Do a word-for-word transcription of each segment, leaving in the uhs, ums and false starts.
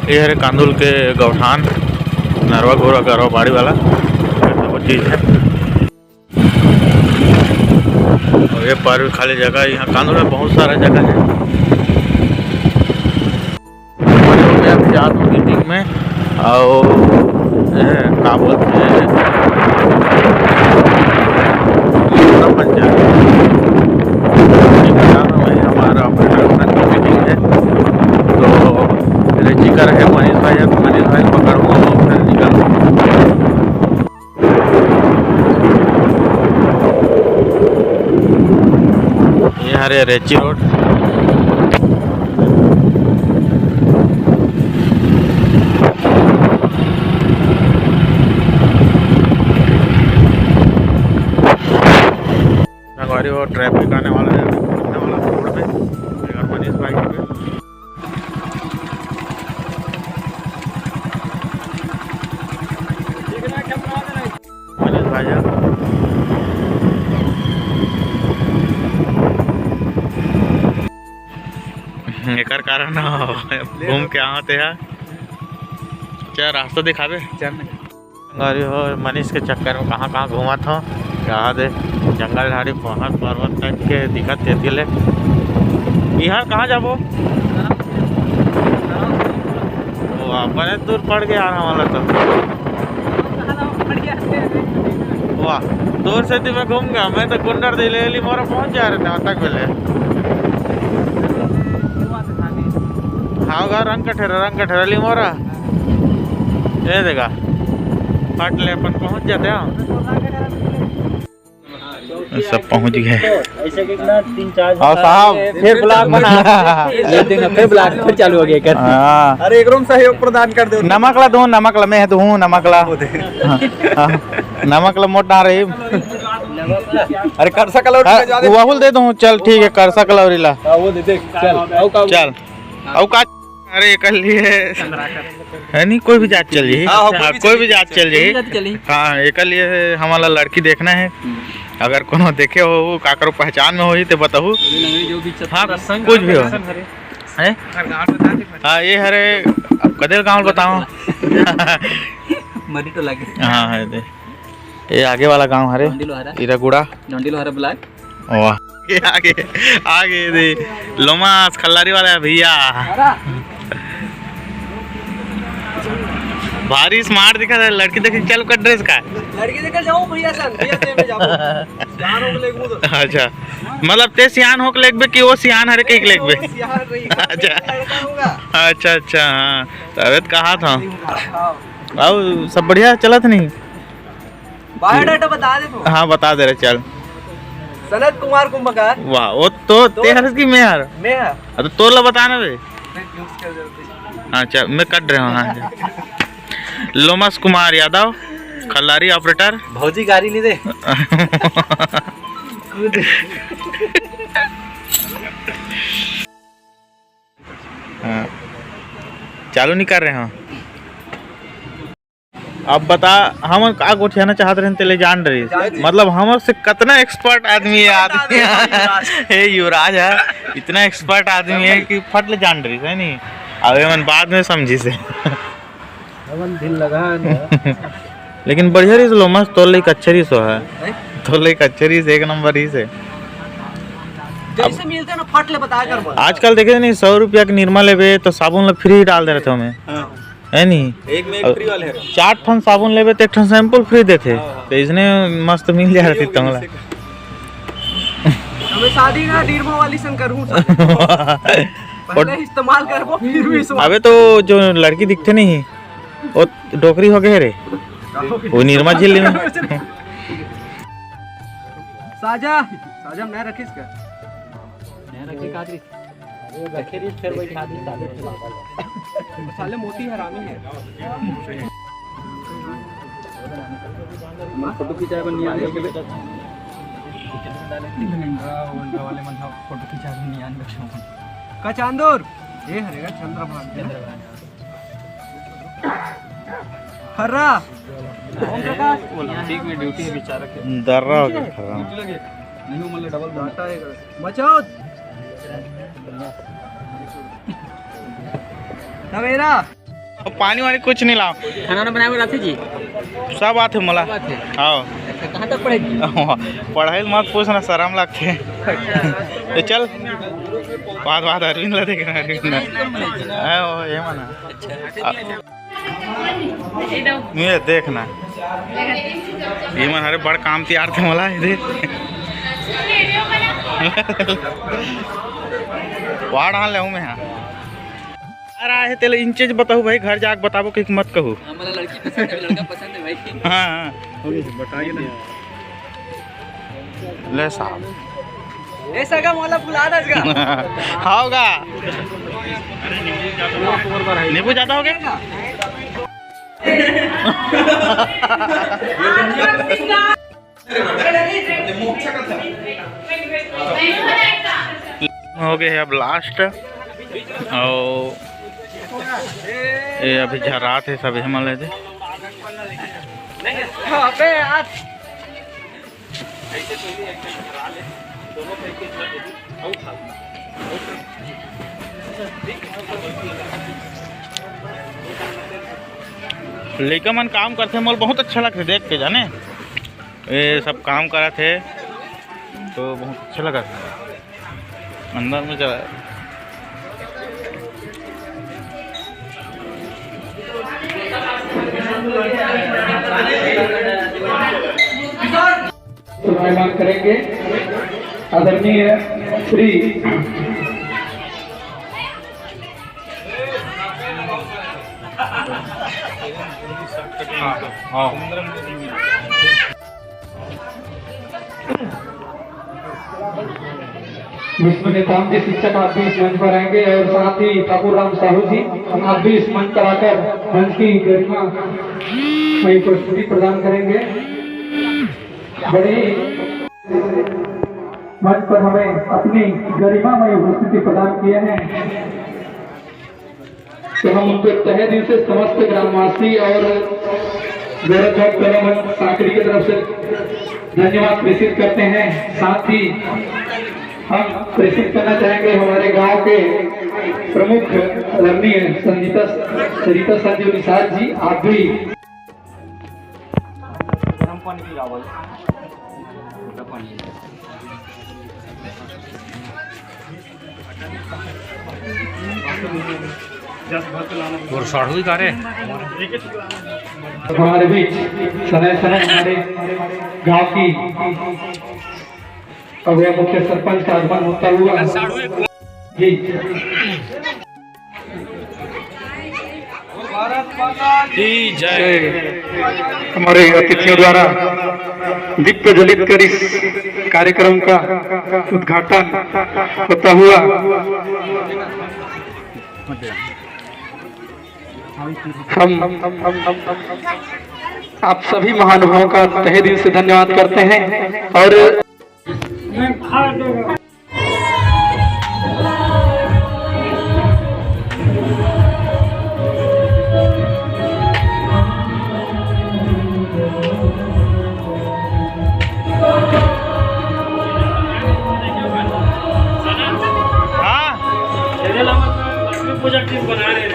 ये हरे कांदुल के गौठान, नरवा घुरवा गरवा बाड़ी वाला, ये सब चीज है। और ये पार भी खाली जगह है, यहाँ कांदुल में बहुत सारा जगह है। अभी आप जात हो मीटिंग में, और ये का बोलते हैं, ये बड़ा पंचायत। वही हमारा ऑपरेटर अपना मीटिंग है, तो रेची कर है मनीष भाई, मनीष भाई पकड़ो, फिर निकल। ये हरे रेची रोड। संगवारी हो, ट्रैफिक आने वाला है, अभी पहुंचने वाला है रोड पे। अगर मनीष भाई के मनीष भाई है। एकर कारण घूम के आवत है। क्या रास्ता दिखावे? चल। अरे हो, मनीष के चक्कर में कहाँ कहाँ घूमत हो। कहाँ दे जंगल झाड़ी, पहाड़ पर्वत टाइप के दिखत तेती ले। इहाँ कहाँ जाबो? वाह, बड़े दूर पड़ गया यार हमारा तो। वाह, दूर से तो मैं घूम गया, मैं तो कुंडर दे ले ली मोरा पहुँच जा रहे थे तक पहले। हाँ गा, रंग कठेरा, रंग कठेरा ली मोरा। ये देखा, फट ले अपन पहुँच जाते हैं। सब पहुँच गए। ऐसे कितना तीन चार और साहब, फिर ब्लॉग बना। ये देखो, फिर ब्लॉग फिर चालू हो गया कर। हाँ। अरे, एक रूम सहयोग प्रदान कर दो। नमक ला दो, नमक ला, मैं तो हूँ, नमक ला। वो दे। हाँ, हाँ। नमक ला मोट ना रही। अरे, करसा कलौरी हाँ, ले जा दे। वहुल दे दो, चल ठीक है, करसा कलौरी ला। हाँ, वो दे दे, चल, आओ का चल। अउ का? अरे एकर लिए है नहीं, कोई भी जात चल जाही। हाँ, हाँ, कोई भी जात चल जाही। कोई भी जात चल जाही। हाँ, एकर लिए हमन ला लड़की देखना है। हम्म। अगर कोनो देखे हो, काकरो पहचान में होही ते बताहू। नहीं, जो भी हाँ, कुछ भी हो। हैं? हाँ, ये हरे, अब कदेल गाँव बताओ। मरी टोला के। हाँ, है दे। ये आगे वाला गाँव हरे। डोंडी लोहारा। इरागुड़ा। डोंडी लोहारा ब्लॉक। वाह। आगे, आगे दे। लोमास खल्लारी वाला है भैया। भारी स्मार्ट दिखा था लड़की, देखी चल का ड्रेस का। लड़की देखे जाओ भैया सन, भैया से में जाओ। सियान होके लेगबो तो। अच्छा, मतलब ते सियान होके लेगबे कि वो सियान हरे के लेगबे? वो सियान रही। अच्छा। लड़का होगा। अच्छा, अच्छा, हाँ। तबे तो कहा था। हाँ। अउ सब बढ़िया चलत नहीं? बायोडाटा बता दे तू। हाँ, बता दे रहे, चल। सनत कुमार कुंभकार। वाह, वो तो ते हरस की मैं हर। मैं हर। अब तो तोला बताना बे। मैं use कर देते। हाँ, चल, मैं कट रहा हूँ, हाँ, चल। लोमस कुमार यादव, खल्लारी ऑपरेटर। भौजी गाड़ी ली दे। हाँ। चालू नहीं कर रहे हो। अब बता, हमन का गोठियाना चाहत रहेन, तेले जान रही। जान रही। मतलब, हमर से कतना एक्सपर्ट आदमी है, आदमी। हे युवराज है, इतना एक्सपर्ट आदमी है कि फट ले जान रही है नहीं। अब एमन बाद में समझी से। हमन दिल लगा है ना। लेकिन बढ़िया रही लोमस, तोर ले एक अच्छा रही सो है। हैं? तोर ले एक अच्छा रही से, एक नंबर रही से। जैसे अब मिलते ना, फट ले बताया कर बोल। आजकल देखे नहीं, सौ रुपया के निरमा लेबे तो साबुन ला फ्री डाल दे रहे थे हमें। हाँ। है नहीं? एक में एक अब फ्री वाले है। चार ठन साबुन लेबे तो एक ठन शैम्पू फ्री देथे। हाँ, हाँ। तो इसने मस्त मिल जाए ये रही हो गया तमला। इससे। हमें शादी ना निरमा वाली सन करूँ। पहले इस्तेमाल करबो, फिर भी इस्तेमाल। अबे तो जो लड़की दिखते नहीं, वो डोकरी हो गए रे। वो निरमा झिल्ली में। साजा, साजा मैं रखिस का? मैं रखी कादरी। रखे रही, फिर वही खा दी, साले। साले मोती हरामी है। फोटो खिंचाए बन नहीं आने के लिए। वाले मन फोटो खिंचाए बन नहीं आने। का चांदूर? ये हरेगा चंद्रभान। हर्रा। ओम प्रकाश। ठीक में ड्यूटी है बेचारा के। दर्रा हो गया, हर्रा। ड्यूटी लगे। नहीं, वो मतलब डबल बनता है। मचौद। तवेरा। पानी वानी कुछ नहीं लाओ। खाना वाना बनाए बर आथे जी? सब आथे मोला। सब आथे। हाँ। अच्छा, कहाँ तक पढ़े जी? पढ़ाई ल मत पूछना, शरम लगथे। तो चल, बात बात अरविंद ला देखना, अरविंद ला। हाँ, वो ये मना। अच्छा। ये देखना, ये मन हरे बड़ काम तियार थे मोला, ये दे। वाड़ हाँ ले मैं, हाँ। आ रहा है तेला इंचेज बताहू भाई, घर जाके बताबो कि मत कहू। हमला लड़की पसंद है, लड़का पसंद है भाई। हाँ, हाँ। बताइए ना। ले साहब। ए सगा मोला बुला दस गा। हाव गा। नींबू ज्यादा हो गया? हो गए है अब लास्ट, और ये अभी झरात है सब, ये मन ले दे। अबे यार। लइका मन काम करथे, मोला बहुत अच्छा लगथे देख के, जाने ये सब काम करत हे तो बहुत अच्छा लगत हे। अंदर में चला। सम्मान करेंगे आदरणीय श्री हाँ, हाँ। विष्णु नेताम जी शिक्षक आप भी इस मंच पर आएंगे और साथ ही ठाकुर राम साहू जी आप भी इस मंच पर आकर मंच की गरिमा में प्रस्तुति प्रदान करेंगे। बड़े ही मंच पर हमें अपनी गरिमा में उपस्थिति प्रदान किए हैं। तो हम उनको तहे दिल से समस्त ग्रामवासी और गोरखघाट कला मंच सांकरी की तरफ से धन्यवाद प्रेषित करते हैं। साथ ही हम प्रेषित करना चाहेंगे हमारे गांव के प्रमुख आदरणीय संगीता सरिता संजू निषाद जी, आप भी गरम पानी पिलाओ भाई। गरम पानी। और साढ़ू ही गा रहे। हमारे बीच समय समय हमारे गांव की अगुआ मुख्य सरपंच का आगमन होता हुआ जी। की जय। हमारे अतिथियों द्वारा दीप प्रज्वलित कर इस कार्यक्रम का उद्घाटन होता हुआ हम आप सभी महानुभावों का तहे दिल से धन्यवाद करते हैं और हाँ।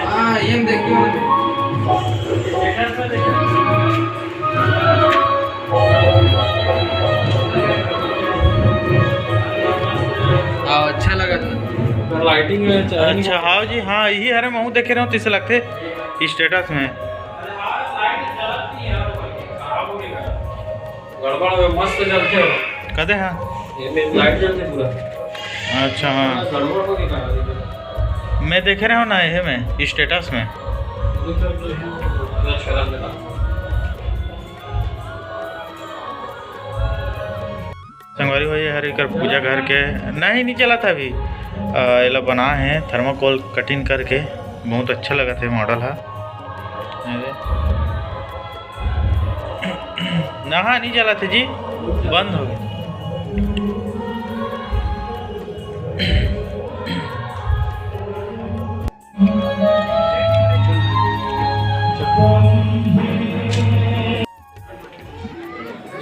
हाँ, ये देखियो। हाँ, अच्छा लगा था। लाइटिंग में अच्छा, हाँ जी, हाँ, यही हरे महू देखे रहे हो, तैसे लगते स्टेटस में। गड़बड़ में मस्त जलते हो। कदे हाँ? ये में लाइट जलते पूरा। अच्छा, हाँ। गड़बड़ हो गया। मैं देखे रहे हो ना, ये में, स्टेटस में। अच्छा लगता। संगवारी हो, ये हर एकर पूजा घर के नहीं, नहीं चला था अभी। अ, एला बना है थर्माकोल कटिंग करके, बहुत अच्छा लगा था मॉडल हा। अरे। नहा नहीं चला था जी, बंद हो गया।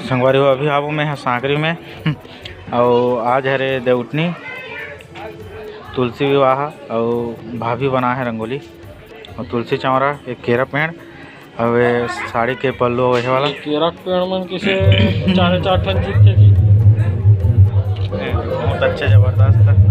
संगवारी हो, अभी आबो मैं ह सांकरी में। अउ आज हरे देवउठनी, तुलसी विवाह, अउ भाभी बना है रंगोली। अउ तुलसी चौरा, एक केरा पेड़, अउ ये साड़ी के पल्लू, वही वाला। केरा के पेड़ मन किसे चारे चार ठन जीतथे जी। बहुत अच्छा, जबरदस्त।